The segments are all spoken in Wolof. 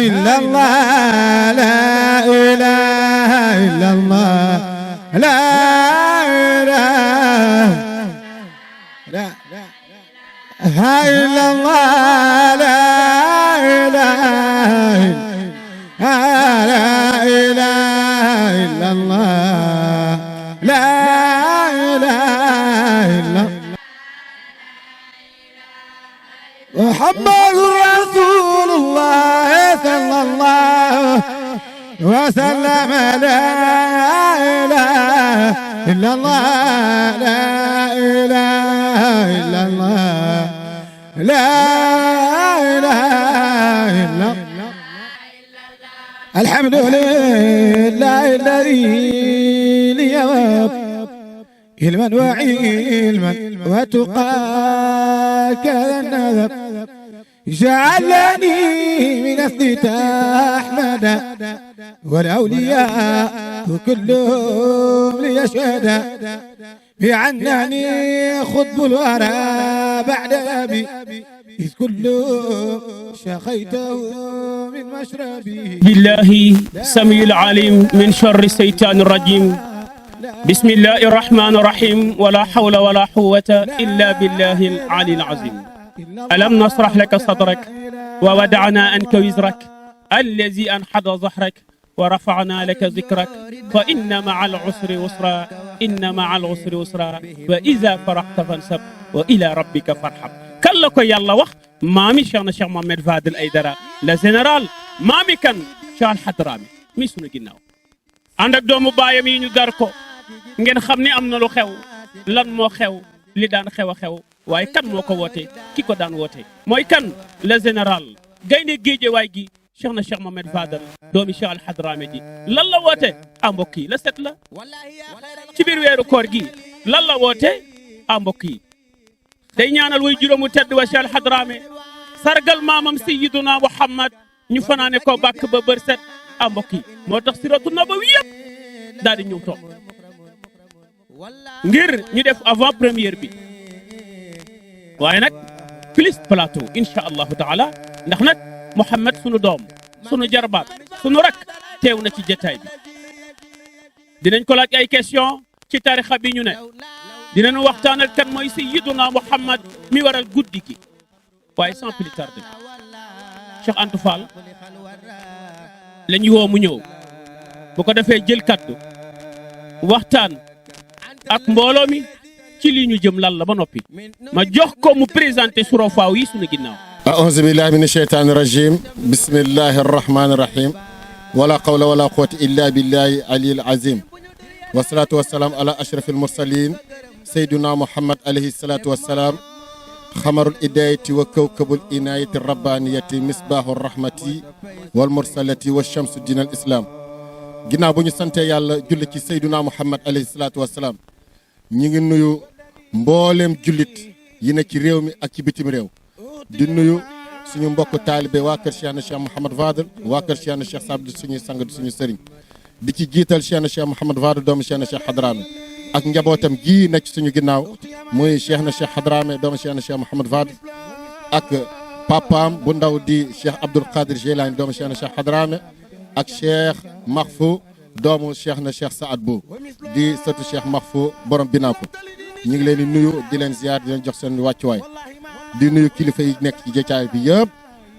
إلا الله لا إله إلا الله لا إله لا إلا الله لا إله لا إله إلا الله لا إله إلا محمد رسول الله صلى الله وسلم لا إله إلا الله لا إله إلا الله لا إله إلا الله الحمد لله الذي ليواب علما وعلما وتقى كذا النذر جعلني من أسد أحمد والأولياء كلهم ليشهد بعنني خطب الورى بعد أبي إذ كلهم شقيته من مشربي بالله السميع العليم من شر الشيطان الرجيم بسم الله الرحمن الرحيم ولا حول ولا قوة إلا بالله العلي العظيم ألم نشرح لك صدرك ووضعنا عنك وزرك الذي أنحض ظهرك ورفعنا لك ذكرك فإن مع العسر يسرا إن مع العسر يسرا وإذا فرحت فانصب وإلى ربك فارحب kan la ko yàlla wax maami Cheikh na Cheikh Mohamed Fadel Aidara le général maami kan Cheikh Al Hadrami mi sunu ginnaaw ànd ak doomu baayam yi ñu dar ko ngeen xam ni am na lu xew lan moo xew li daan xew a xew waaye kan moo ko woote ki ko daan woote mooy kan le général gaynde géejewaay gi Cheikh na Cheikh Mohamed Fadel doomi Cheikh Al Hadrami ji lan la woote ah mbokk yi la set la ci biir weeru koor gi lan la woote ah mbokk yi day ñaanal way juróomu tedd wa Cheikh Al Hadrami sargal maamam Sayyiduna Muhammad ñu fanaane ko bàkk ba bër set ah mbokk yi moo tax siratu nabawi yëpp daal di ñëw toog ngir ñu def avant première bi waaye nag plus plateau incha allahu taala ndax nag Mouhamed sunu doom sunu jarbaat sunu rak teew na ci jotaay bi dinañ ko laaj ay question ci tarixa bi ñu ne dinañu waxtaanal kan mooy Sayyiduna Muhammad mi waral guddi gi waaye sans plus tarder Cheikh Antou Fall la ñu woo mu ñëw bu ko defee jël kaddu waxtaan ak mbooloo mi ci li ñu jëm lan la ba noppi ma jox ko mu présenté surafaaw yi sunu ginnaaw. a'uuzu billahi mina shaytaani rajiim bismillahi rahmaani rahiim wala qawla wala quwwata illa billahi aliyil azim wasalaatu wasalaam ala ashrafil mursalin sayyiduna Muhammad alayhi salaatu wasalaam xamarul idayati wa kawkabul inayati rabbaniyati misbaahu rahmati wal mursalati wa shamsu dinal islam ginnaaw bu ñu sante yàlla julli ci sayduna Muhammad alayhi salaatu wasalaam ñi ngi nuyu mbooleem jullit yi ne ci réew mi ak ci bitim réew di nuyu suñu mbokk taalibe waa kër Cheikh na Cheikh Mouhamed Fadel waa kër Cheikh na Cheikh Sabdi suñuy sang di suñu sëriñ di ci jiital Cheikh na Cheikh Mouhamed Fadel doomu Cheikh na Cheikh Hadrami ak njabootam gii nekk suñu ginnaaw muy Cheikh na Cheikh Hadrami doomu Cheikh na Cheikh Mouhamed Fadel ak papaam bu ndaw di Cheikh Abdoul Qadir Jilani doomu Cheikh na Cheikh Hadrami ak Cheikh Mahfou doomu Cheikh na Cheikh Saad Bou di sëtu Cheikh Mahfou borom Binaako ñu ngi leen di nuyu di leen ziar di leen jox seen wàccuwaay di nuyu kilifa yi nekk ci jotaay bi yëpp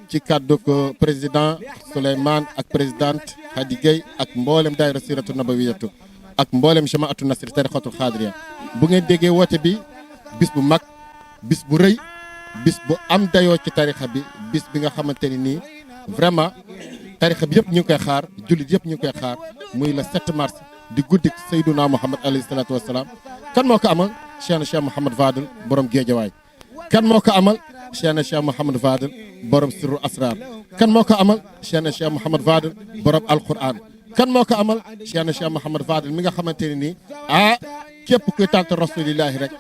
ci kàddu ko président Souleymane ak présidente Khady Gueye ak mboolem daayira Siratu Nabawiyatu ak mboolem jamaatu Nasri tarixatul xaadiriya bu ngeen déggee woote bi bis bu mag bis bu rëy bis bu am dayoo ci tarixa bi bis bi nga xamante ni nii vraiment tarixa bi yëpp ñu ngi koy xaar jullit yëpp ñu ngi koy xaar muy le 7 mars di guddik Seyduna Muhammad alayhi salaatu wasalaam kan moo ko amal Cheikh na Cheikh Mouhamed Fadel borom Géejawaay kan moo ko amal Cheikh na Cheikh Mouhamed Fadel borom Sirru Asrar kan moo ko amal Cheikh na Cheikh Mouhamed Fadel borom Alquran kan moo ko amal Cheikh na Cheikh Mouhamed Fadel mi nga xamante ne nii képp kuy tànt rasulillahi rek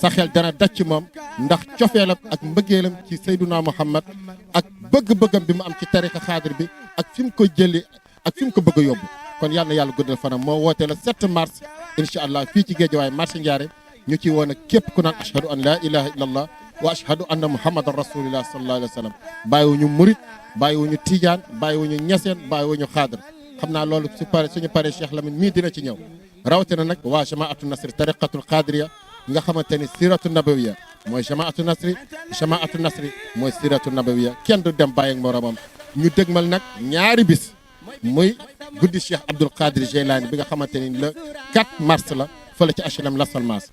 sa xel dana daj ci moom ndax cofeelam ak mbëggeelam ci Seyduna Muhammad ak bëgg-bëggam bi mu am ci tariqa xaadir bi ak fi mu ko jëli ak fi mu ko bëgg a yóbbu kon yal na yàlla guddal fanam moo woote la 7 mars incha allah fii ci Géejawaay marché Ndiarème ñu ciy woon ak képp ku naan ashhadu an laa ilaha illa allah wa ashhadu anna muhammadan rasulillah sallallahu alayhi wa sallam bàyyiwuñu murit bàyyiwuñu tijaan bàyyiwuñu ñeseen bàyyiwuñu xaadar xam naa loolu suñu pare Cheikh Lamine mii dina ci ñëw rawatina nag waa jamaatu nasri tariqatul qadiriya nga xamante ni siratu nabawiya mooy jamaatu nasri mooy siratu nabawiya kenn du dem bàyyi ak moromam ñu dëgmal nag ñaari bis muy guddi Cheikh Abdoul Qadir Jeylaani bi nga xamante ni le 4 mars la fële ci HLM Las Palmas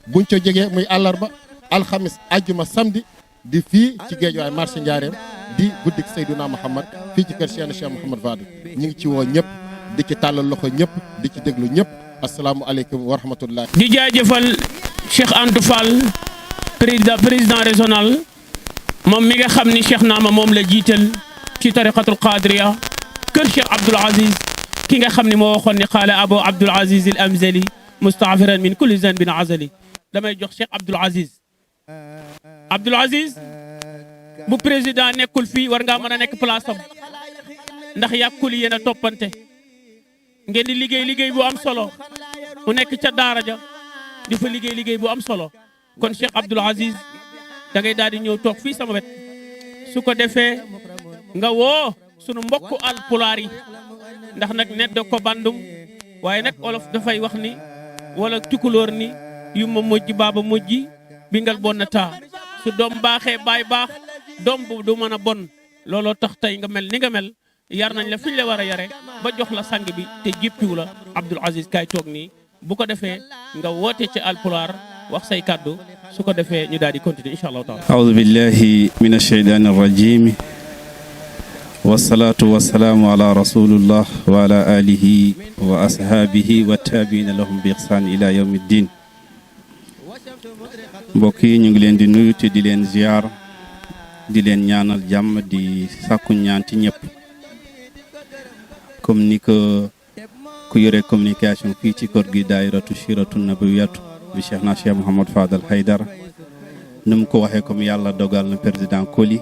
buñ ca jegee muy àllarba alxamis ajjuma samedi di fii ci Géejawaay marché Njaareem di guddik Seydouna Muhammad fii ci kër Cheikh Mouhamad Fadel ñu ngi ci woo ñëpp di ci tàllal loxo ñëpp di ci déglu ñëpp asalaamualeykum wa rahmatullah. di jaajëfal Cheikh Antou Fall président régional moom mi nga xam ni Cheikh Naama moom la jiital ci tariqatul qadiriya kër Cheikh Abdoul Aziz ki nga xam ni moo waxoon ni qaala Abu Abdoul Aziz al Amzali mustaafiran min kulli zanbin azali damay jox Cheikh Abdoul Aziz bu président nekkul fii war ngaa mën a nekk place am ndax yàkkul yéen a toppante ngeen di liggéey bu am solo mu nekk ca daara ja di fa liggéey bu am solo kon Cheikh Abdoul Aziz da ngay daal di ñëw toog fii sama wet su ko defee nga woo sunu mbokku alpulaar yi ndax nag nedd ko bandum waaye nag olof dafay wax ni wala tukulóor ni yu ma mojji baaba mojji bingal bon na taa su doom baaxee baay baax doom bu du mën a bon looloo tax tey nga mel ni nga mel yar nañ la fi ñu la war a yare ba jox la sang bi te jéppiwu la Abdoul Aziz kaay toog nii bu ko defee nga woote ci alpulaar wax say kàddu su ko defee ñu daal di continuer incha allahu taala. aoudu billahi min asheytaani arrajim wasalaatu wasalaamu ala rasulillah wa ala alihi wa ashaabihi wa taabiina lahum bi ixsaan ila yawmi ddin mbokk yi ñu ngi leen di nuyu te di leen ziar di leen ñaanal jàmm di sàkku ñaan ci ñëpp comme ni ko ku yore communication fii ci kër gi daayiratu Siratu Nabawiyatu bi Cheikh na Cheikh Mouhamad Fadal Haydara nu mu ko waxee comme yàlla dogal na président Koli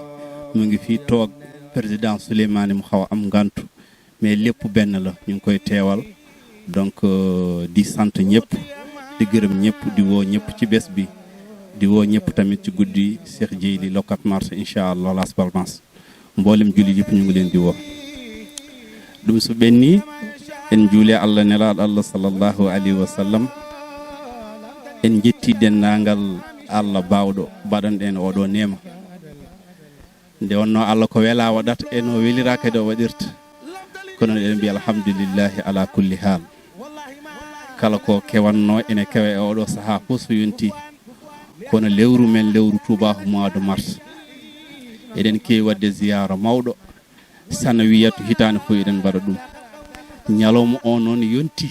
mu ngi fii toog président Souleymane mu xaw a am ngantu mais lépp benn la ñu ngi koy teewal donc di sant ñëpp di gërëm ñëpp di woo ñëpp ci bés bi di woo ñëpp tamit ci guddi Cheikh Jeyli le 4 mars incha allah Las Palmas mboolem julli yëpp ñu ngi leen di woo ɗum so ɓenni en juule allah nelaɗo allah sallllahu alayhi wa sallam en jetti denndangal allah bawɗo mbaɗanɗen oɗo nema nde wonno allah ko wela waɗata e no welira kadi o waɗirta kono eɗen mbiya alhamdulillahi ala kulli hal kala ko kewanno ene kewa e oɗo saaha fof so yonti kono lewru men lewru tubahu mois de mars eɗen kewi wadde ziyara mawɗo sana wiyatu hitande fof eɗen mbaɗa ɗum ñalawma o noon yonti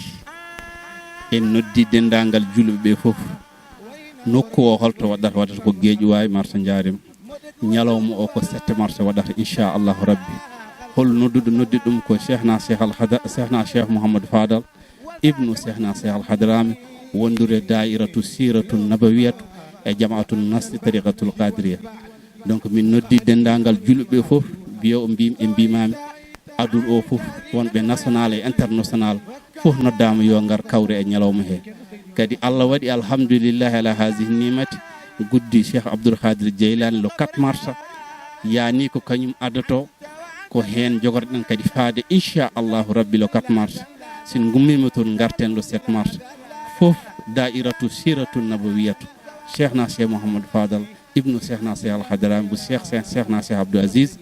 en noddi dendagal julɓe ɓe fof nokku o holto waɗata ko Guédiawaye marché Ndiarème ñalawma o ko 7 mars waɗata inchallahu rabbi hol noddi ɗum ko cheikhna cheikh Mouhamadou Fadal ibnu cheikhna cheikh al hadrami wondure dairatu siratu nabawiyatu e jamaatu nasri tariqatul qadiriya donc min noddi dendagal julɓe ɓe fof biyo e mbimami adul o fof wonɓe national e international fof noddama yo ngar kawre e ñalawma he kadi Allah waɗi alhamdulillahi ala hasihi nimati guddi Cheikh Abdoul Qadir Jeylani le 4 mars yani ko kañum adato ko hen jogorɗen kadi faade inchallahu rabbi le 4 mars sin gummima toon garten le 7 mars fof dairatu siratu nabawiyatu cheikhna cheikh Mouhamadou Fadal ibnu cheikhna cheikh al hadrami bu cheikhna cheikh Abdou Aziz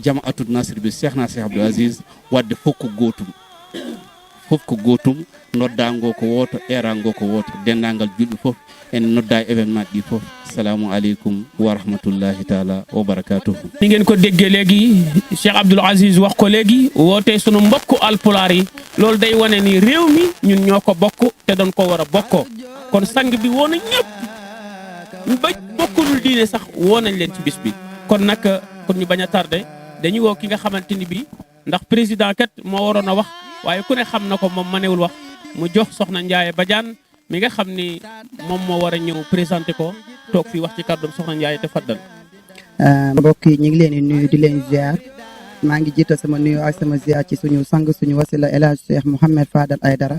jamaatu nasri bi cheikhna cheikh Abdou Aziz wadde fof ko gotum noddango ko woto erango ko woto dendagal julɓe fof ene nodda événement ɗi fof assalamu aleykum wa rahmatullahi taala wa barakatuhu ni ngeen ko déggee léegi Cheikh Abdoul Aziz wax ko léegi woote sunu mbokku alpulaar yi loolu day wane ni réew mi ñun ñoo ko bokk te doon ko war a bokkoo kon sang bi woo na ñëpp ba bokkulul diine sax woo nañ leen ci bis bi kon nag pour ñu bañ a tardé dañuy woo ki nga xamante ni bi ndax président kat moo waroon a wax waaye ku ne xam na ko moom manewul wax mu jox soxna Ndiaye Badiane mi nga xam ni moom moo war a ñëw présenté ko toog fii wax ci kàddoom soxna Ndiaye te faddal mbokk yi ñu ngi leen di nuyu di leen ziar maa ngi jiital sama nuyu ak sama ziar ci suñu sang suñu wasila El Hadj Cheikh Mouhamed Fadal Haydara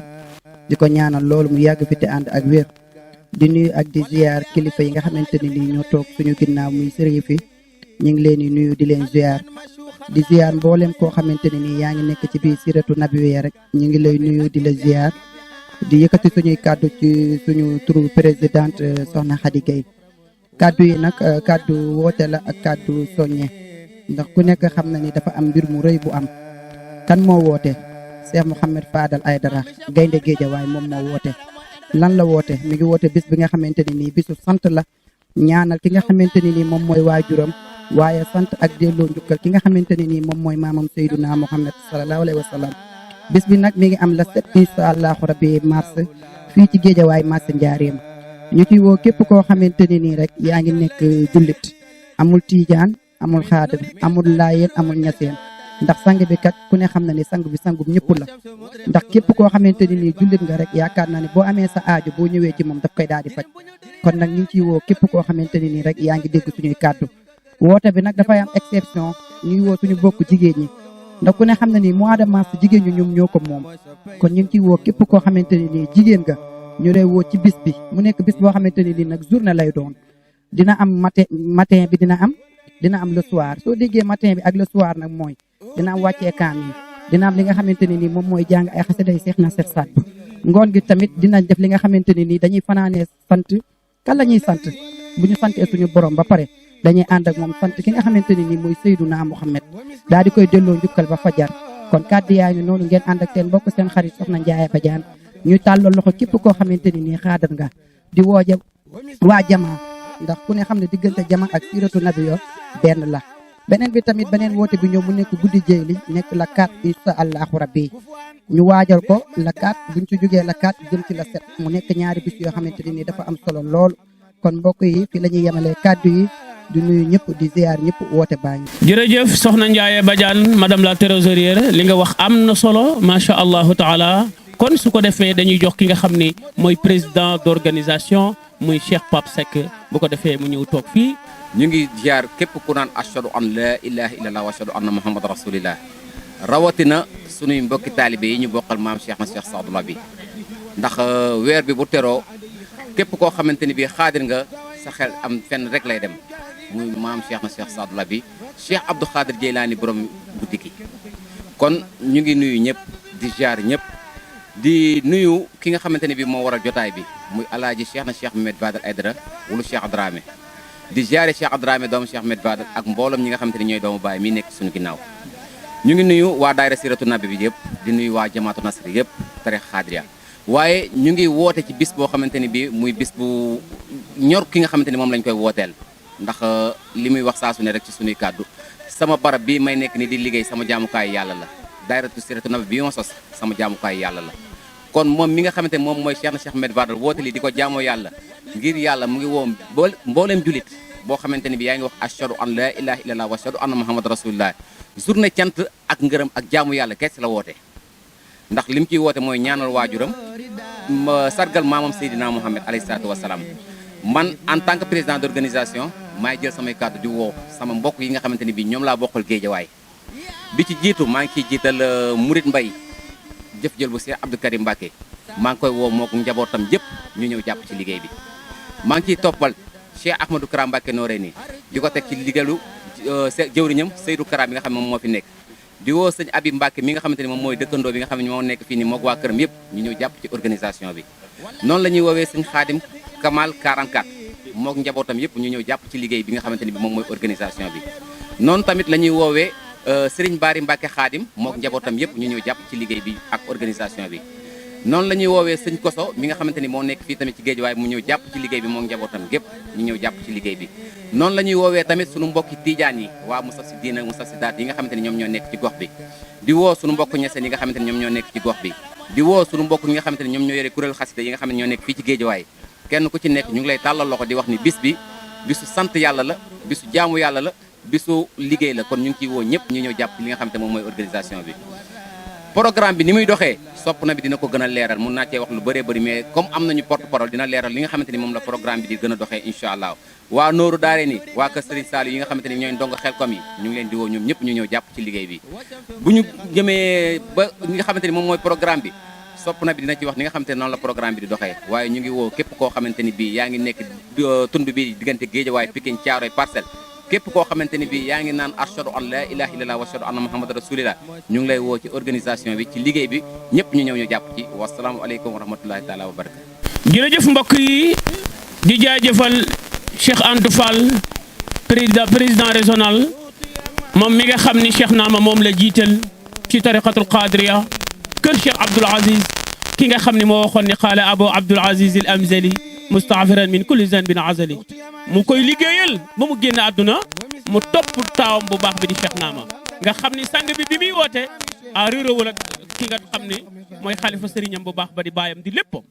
di ko ñaanal loolu mu yàgg fi te ànd ak wér di nuyu ak di ziar kilifa yi nga xamante ne nii ñoo toog suñu ginnaaw muy sëriñ fi ñu ngi leen di nuyu di leen ziar di ziar mboolem koo xamante ne nii yaa ngi nekk ci biir siratu nabiwiya rek ñu ngi lay nuyu di la ziar di yëkkati suñuy kàddu ci suñu turu présidente soxna Khady Gueye kàddu yi nag kàddu woote la ak kàddu soññe ndax ku nekk xam na ni dafa am mbir mu rëy bu am kan moo woote Cheikh Mouhamed Fadal Aidara gaynde Géejawaay moom moo woote lan la woote mi ngi woote bis bi nga xamante ne nii bisu sant la ñaanal ki nga xamante ne nii moom mooy waajuram waaye sant ak delloo njukkal ki nga xamante ne nii moom mooy maamam Seydina Mouhamed sallallahu alayhi wa sallam bis bi nag mi ngi am la 7 incha allahu rabbi mars fii ci Géejawaay mars Njaareem ñu ci woo képp koo xamante ne nii rek yaa ngi nekk jullit amul tiijaan amul xaadir amul laayeen amul ñaseen ndax sang bi kat ku ne xam na ni sang bi sangub ñëpp la ndax képp koo xamante ni nii jullit nga rek yaakaar naa ne boo amee sa aajo boo ñëwee ci moom daf koy daal di faj kon nag ñu ngi ciy woo képp koo xamante ni nii rek yaa ngi dégg suñuy kàddu woote bi nag dafay am exception ñuy woo suñu bokk jigéen ñi ndax ku ne xam na ni mois de mars jigéen ñi ñoom ñoo ko moom kon ñu ngi ciy woo képp koo xamante ni nii jigéen nga ñu lay woo ci bis bi mu nekk bis boo xamante ni nii nag journée lay doon dina am matin bi dina am le soir soo déggee matin bi ak le soir nag mooy dina am wàccee kaam yi dina am li nga xamante ne nii moom mooy jàng ay xasida seex na seex saat bu ngoon gi tamit dinañ def li nga xamante ne nii dañuy fanaanee sant kan la ñuy sant bu ñu santee suñu borom ba pare dañuy ànd ak moom sant ki nga xamante ne nii mooy Seydina Mouhamed daal di koy delloo njukkal ba fajar kon kàddu yaa ngi noonu ngeen ànd ak seen mbokk seen xarit soxna Ndiaye Badiane ñuy tàllal loxo képp koo xamante ne nii xaadar nga di wooja waa jamaa ndax ku ne xam ne diggante jama ak siratu nabiyo benn la beneen bi tamit beneen woote bi ñëw mu nekk guddi jéy li nekk la 4 incha allahu rabbi ñu waajal ko la 4 buñ ci jógee la 4 jëm ci la 7 mu nekk ñaari bis yoo xamante ne nii dafa am solo lool kon mbokk yi fi la ñuy yemalee kàddu yi di nuyu ñëpp di ziar ñëpp woote baa ngi. jërëjëf soxna Ndiaye Badiane madame la trésorière li nga wax am na solo macha allahu taala kon su ko defee dañuy jox ki nga xam ni mooy président d'organisation muy Cheikh Pape Seck bu ko defee mu ñëw toog fii. ñu ngi ziar képp ku naan ashhadu an la ilaha illallah wa ashhadu anna muhammad rasulillah rawatina sunuy mbokki taalibe yi ñu bokkal maam Cheikh na Cheikh Saadu Labi ndax weer bi bu teroo képp koo xamante ni bii xaadir nga sa xel am fenn rek lay dem muy maam Cheikh na Cheikh Saadu Labi Cheikh Abdou Khadir Jeylaani borom guddi gi kon ñu ngi nuyu ñëpp di ziar ñëpp di nuyu ki nga xamante ne bii moo waral jotaay bi muy alaaji Cheikh na Cheikh Mouhamed Fadal Aidara wulu Cheikh Dramé di ziare Cheikh Dramé doomu Cheikh Mouhamed Fadal ak mbooloom ñi nga xamante ne ñooy doomu baay mi nekk suñu ginnaaw ñu ngi nuyu waa daayira siratu nabi bi yëpp di nuyu waa jamaatu nasri yëpp tarix xaadiriya waaye ñu ngi woote ci bis boo xamante ni bii muy bis bu ñor ki nga xamante ni moom lañ koy wooteel ndax li muy wax saa su ne rek ci suñuy kàddu sama barab bi may nekk ni di liggéey sama jaamukaay yàlla la daayiratu siratu nabi bi ma sos sama jaamukaay yàlla la kon moom mi nga xamante ne moom mooy Cheikh na Cheikh Mouhamed Fadal woote li di ko jaamoo yàlla ngir yàlla mu ngi woo mbooleem julit boo xamante ni bi yaa ngi wax ashhadu an la ilaha illallah wa ashhadu anna muhammad rasulullah journée cant ak ngërëm ak jaamu yàlla kees la woote ndax li mu ciy woote mooy ñaanal waajuram sargal maamam Seydina Mouhamed alayhi salaatu wasalaam man en tant que président d'organisation maay jël samay kàddu di woo sama mbokk yi nga xamante ni bi ñoom laa bokkal Géejawaay bi ci jiitu maa ngi ciy jiital Murit Mbay jëf jël bu Cheikh Abdou Karim Mbacké maa ngi koy woo mook njabootam yëpp ñu ñëw jàpp ci liggéey bi maa ngi ciy toppal Cheikh Ahmadou Kara Mbacké Noreyni di ko teg ci liggéeyu jëwriñam Seydou Kara bi nga xam ne moom moo fi nekk di woo sëñ Abi Mbacké mi nga xamante ne moom mooy dëkkandoo bi nga xam ne moo nekk fii nii mook waa këram yëpp ñu ñëw jàpp ci organisation bi noonu la ñuy woowee sëñ Xaadim Kamal 44 mook njabootam yëpp ñu ñëw jàpp ci liggéey bi nga xamante ne bi moom mooy organisation bi noonu tamit la ñuy woowee Serigne Bari Mbacké Xaadim mook njabootam yëpp ñu ñëw jàpp ci liggéey bi ak organisation bi noonu la ñuy woowee sëñ Koso mi nga xamante ni moo nekk fii tamit ci Géejawaay mu ñëw jàpp ci liggéey bi mook njabootam gépp ñu ñëw jàpp ci liggéey bi noonu la ñuy woowee tamit suñu mbokki tiijaan yi waa Moustarchidine ak Moustarchidaat yi nga xamante ni ñoom ñoo nekk ci gox bi di woo suñu mbokk ñeseen yi nga xamante ni ñoom ñoo nekk ci gox bi di woo suñu mbokk yi nga xamante ni ñoom ñoo yore kuréelu xasida yi nga xam ne ñoo nekk fii ci Géejawaay kenn ku ci nekk ñu ngi lay tàllal loxo di wax ni bis bi bisu sant yàlla la bisu jaamu yàlla la bisu liggéey la kon ñu ngi ciy woo ñëpp ñu ñëw jàpp ci li nga xamante moom mooy organisation bi programme bi ni muy doxee sopp na bi dina ko gën a leeral mun naa cee wax lu bëree bëri mais comme am nañu porte parole dina leeral li nga xamante ni moom la programme bi di gën a doxee incha allah waa Nooru Daare ni waa kër Serigne Saliou yi nga xamante ni ñooy ndongo Xelkom yi ñu ngi leen di woo ñoom ñëpp ñu ñëw jàpp ci liggéey bi bu ñu jëmee ba li nga xamante ni moom mooy programme bi sopp na bi dina ci wax ni nga xamante ne noonu la programme bi di doxee waaye ñu ngi woo képp koo xamante ni bii yaa ngi nekk tund bi diggante Guédiawaye Pikine Thiaroye Parcelles képp koo xamante ni bii yaa ngi naan ashhadu an la ilaha illallah wa ashhadu anna muhammad rasulillah ñu ngi lay woo ci organisation bi ci liggéey bi ñëpp ñu ñëw ñu jàpp ci wasalaamu aleykum wa rahmatullahi taala wa barakatu. jërëjëf mbokk yi di jaajëfal Cheikh Antou Fall président régional moom mi nga xam ni Cheikh Naama moom la jiital ci tariqatul qadriya kër Cheikh Abdoul Aziz ki nga xam ne moo waxoon ni qaala Abu Abdoul Aziz al Amzali mustaafiran min kulli zanbin azali mu koy liggéeyal ba mu génn àdduna mu topp taawam bu baax bi di Cheikh Naama nga xam ni sang bi muy woote a réeróowul ak ki nga xam ni mooy xalifa sëriñam bu baax ba di baayam di léppam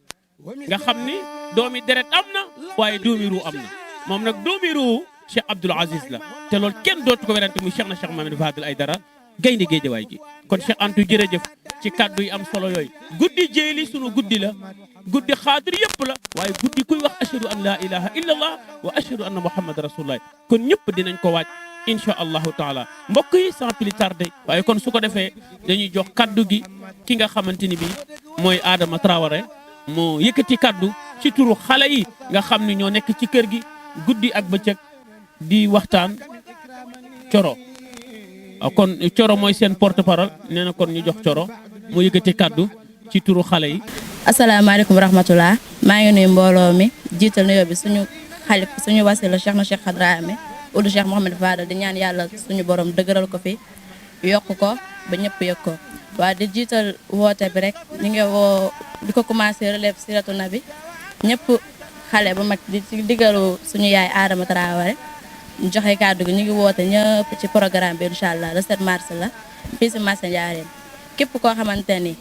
nga xam ni doomi deret am na waaye doomi ruu am na moom nag doomi ruu Cheikh Abdoul Aziz la te loolu kenn dootu ko werante muy Cheikh na Cheikh Mamadou Fadel Aïdara gaynde Géejawaay gi kon Cheikh Antou jërëjëf ci kaddu yi am solo yooyu guddi jéeli sunu guddi la guddi xaadir yëpp la waaye guddi kuy wax ashhadu an la ilaha illa allah wa ashhadu anna muhammad rasulullah kon ñëpp dinañ ko waaj insha allahu taala mbokk yi sans plus tarder waaye kon su ko defee dañuy jox kaddu gi ki nga xamante ni bi mooy Adama Traoré moo yëkkati kaddu ci turu xale yi nga xam ni ñoo nekk ci kër gi guddi ak bëccëg di waxtaan Coro kon Coro mooy seen porte parole nee na kon ñu jox Coro mu yëkkati kaddu ci turu xale yi. asalaamaaleykum wa rahmatulah maa ngi nuyu mbooloo mi jiital nuyoo bi suñu xalif suñu wasila Cheikh na Cheikh Hadrami Ould Cheikh Mouhamed Fadal di ñaan yàlla suñu borom dëgëral ko fi yokk ko ba ñëpp yëg ko waaye di jiital woote bi rek ñu ngi woo di ko commencé relève siratu nabi ñëpp xale ba mag di ci diggalu suñu yaay Adama Traoré ñu joxe kàddu gi ñu ngi woote ñëpp ci programme bi incha allah le 7 mars la fii si marché Ndiarène képp koo xamante ni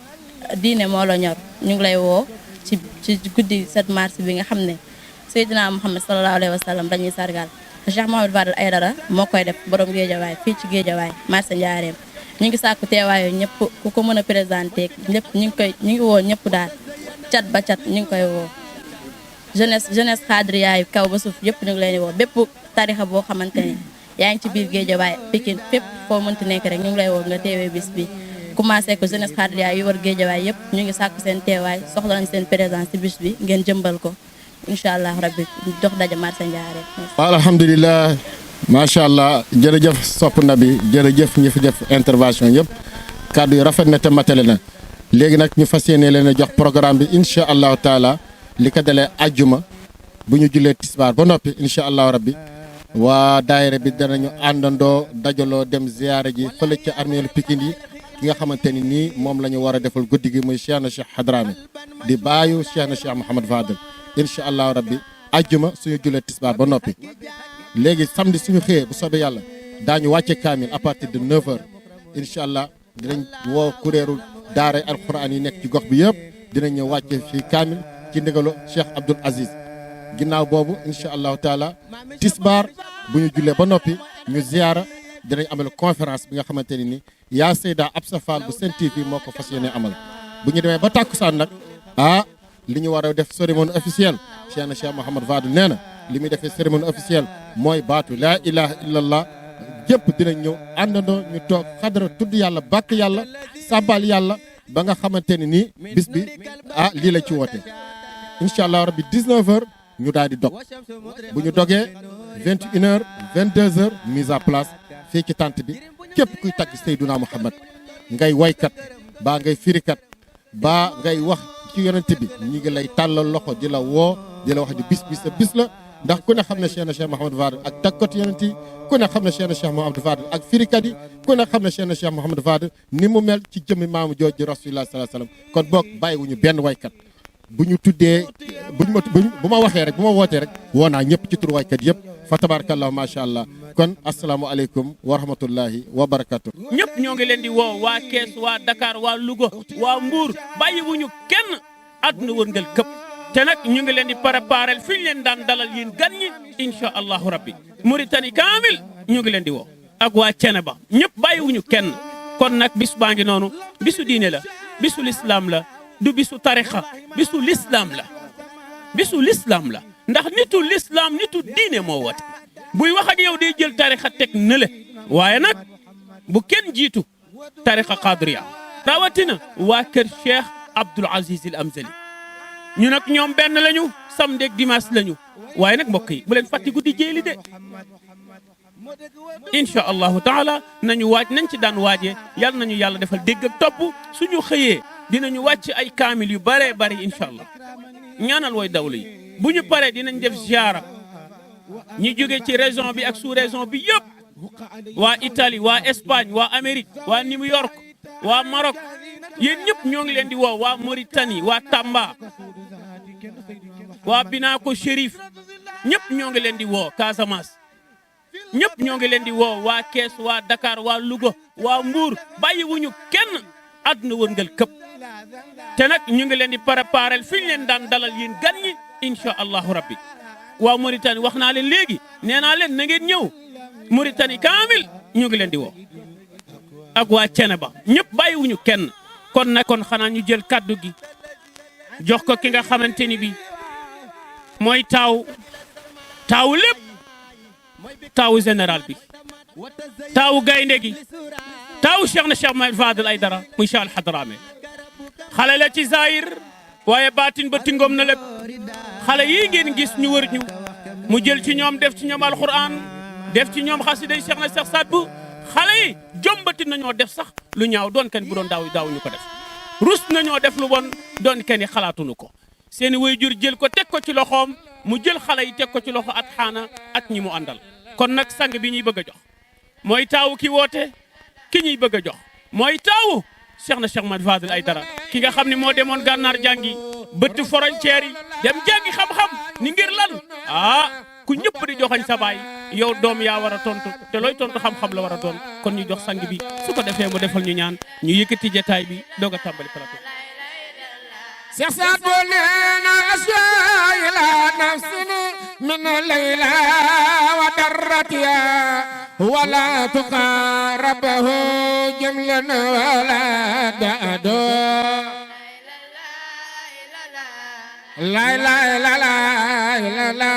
diine moo la ñor ñu ngi lay woo ci guddi 7 mars bi nga xam ne Seydina Muhammad sallallahu alayhi wa sallam dañuy sargal Cheikh Mouhamed Fadel Aïdara moo koy def borom Géejawaay fii ci Géejawaay marché Ndiarène ñu ngi sàkku teewaayu ñëpp ku ko mën a présenté ñëpp ñu ngi woo ñëpp daal cat ba cat ñu ngi koy woo jeunesse xaadriya yi kaw ba suuf yëpp ñu ngi leen di woo bépp tarixa boo xamante ni yaa ngi ci biir Géejawaay Pikine fépp foo mënti nekk rek ñu ngi lay woo nga teewee bis bi commencé ko jeunesse xaadriya yu war Géejawaay yëpp ñu ngi sàkku seen teewaay soxla nañ seen présence ci bis bi ngeen jëmbal ko incha allah rabbi dox daje marché Ndiarène. waaw alhamdulilah macha allah jërëjëf sopp na bi jërëjëf ñi fi def intervention yëpp kàddu yi rafet na te matale na léegi nag ñu fas yéene leen a jox programme bi incha allahu taala li ko dalee ajjuma bu ñu jullee tisbaar ba noppi incha allahu rabbi waa daayira bi danañu àndandoo dajaloo dem ziyaara ji fële ca armeelu Pikine yi ki nga xamante ni nii moom la ñu war a defal guddi gi muy Cheikh na Cheikh Hadrami di baayu Cheikh na Cheikh Mouhamed Fadel incha allahu rabbi ajjuma suñu jullee tisbaar ba noppi léegi samedi suñu xëyee bu soobee yàlla daañu wàcce kaamil à partir de 9h incha allah dinañ woo kuréeru daara alquran yi nekk ci gox bi yëpp dinañ ñëw wàcce fii kaamil ci ndigalu Cheikh Abdoul Aziz ginnaaw boobu incha allahu taala tisbaar bu ñu jullee ba noppi ñu ziyaara dinañ amal conférence bi nga xamante ne ni yaa Seyda Absa Fall bu Sen TV moo ko fas yéene amal bu ñu demee ba tàkkusaan nag li ñu war a def cérémonie officielle Cheikh na Cheikh Mouhamed Fadel nee na li muy defee cérémonie officielle mooy baatu laa ilaha illallah jëpp dinañ ñëw àndandoo ñu toog xadara tudd yàlla bàkk yàlla sabal yàlla ba nga xamante ne nii bis bi lii la ci woote incha allah rabbi 19h ñu daal di dog bu ñu dogee 21h 22h mise à place fii ci tente bi képp kuy tagg Seydouna Muhammad ngay waykat baa ngay firikat baa ngay wax ci yonent bi ñi ngi lay tàllal loxo di la woo di la wax di bis bi sa bis la ndax ku ne xam ne Cheikh na Cheikh Mouhamed Fadel ak tagkat yonent yi ku ne xam ne Cheikh na Cheikh Mouhamed Fadel ak firikat yi ku ne xam ne Cheikh na Cheikh Mouhamed Fadel ni mu mel ci jëmmi maamu jooj ji rasulullah sallallahu alayhi wasallam kon boog bàyyiwuñu benn waykat bu ñu tuddee bu ma waxee rek bu ma wootee rek woo naa ñëpp ci tur waykat yëpp fa tabarakallahu macha allah kon asalaamualeykum wa rahmatullahi wa barakatuh ñëpp ñoo ngi leen di woo waa Kees waa Dakar waa Louga waa Mbour bàyyiwuñu kenn àdduna wërngal këpp te nag ñu ngi leen di préparer fi ñu leen daan dalal yéen gan ñi incha allahu rabbi Mauritanie kaamil ñu ngi leen di woo ak waa Ceneba ñëpp bàyyiwuñu kenn kon nag bis baa ngi noonu bisu diine la bisu lislaam la du bisu tarixa bisu lislaam la bisu lislaam la ndax nitu lislaam nitu diine moo woote buy wax ak yow day jël tarixa teg nële waaye nag bu kenn jiitu tarixa qadriya rawatina waa kër Cheikh Abdoul Aziz Al Amzali ñu nag ñoom benn lañu samedi ak dimanche lañu waaye nag mbokk yi bu leen fàtti guddi jéeli de incha allahu taala nañu waaj nañ ci daan waajee yàlla nañu yàlla defal dégg ak topp suñu xëyee dinañu wàcc ay kaamil yu bëree bëri incha allah ñaanal way dawlu yi bu ñu paree dinañ def ziara ñi jóge ci région bi ak sous région bi yëpp waa Italie waa Espagne waa Amérique waa New York waa Maroc yéen ñëpp ñoo ngi leen di woo waa Mauritanie waa Tamba waa Binaako Chérif ñëpp ñoo ngi leen di woo Casamance ñëpp ñoo ngi leen di woo waa Kees waa Dakar waa Louga waa Mbour bàyyiwuñu kenn àdduna wërngal këpp te nag ñu ngi leen di préparel fi ñu leen daan dalal yéen gan ñi incha allahu rabbi waa Mauritanie wax naa leen léegi nee naa leen na ngeen ñëw Mauritanie kaamil ñu ngi leen di woo ak waa Ceneba ñëpp bàyyiwuñu kenn kon nag kon xanaa ñu jël kaddu gi jox ko ki nga xamante ni bi mooy taawu lépp taawu général bi taawu gaynde gi taawu Cheikh na Cheikh Mahamad Fadal Aydara muy Cheikh Al Hadrami xale la ci zahir waaye baatin ba tingoom na lépp xale yii ngeen gis ñu wër ñu mu jël ci ñoom def ci ñoom alquran def ci ñoom xasiday Cheikh na Cheikh Sadbu xale yi jombati nañoo def sax lu ñaaw doon kenn bu doon daawuñu ko def rus nañoo def lu bon doon kenn xalaatuñu ko seeni waajur jël ko teg ko ci loxoom mu jël xale yi teg ko ci loxo at xaana ak ñi mu àndal kon nag sang bi ñuy bëgg a jox mooy taawu ki woote ki ñuy bëgg a jox mooy taawu Cheikh na Cheikh Mahamad Fadal Aydara ki nga xam ne moo demoon gànnaar jàngi bëtt frontière yi dem jàngi xam-xam ni ngir lan ku ñëpp di joxañ sa baay yow doom yaa war a tontu te looy tontu xam-xam la war a doon kon ñu jox sang bi su ko defee mu defal ñu ñaan ñu yëkkati jataay bi doog a tàmbali plateau. Cheikh Saadu neena asyaila nafsini min layla wa darratiya wala tuqarabahu jamlan wala da'ado la la la la la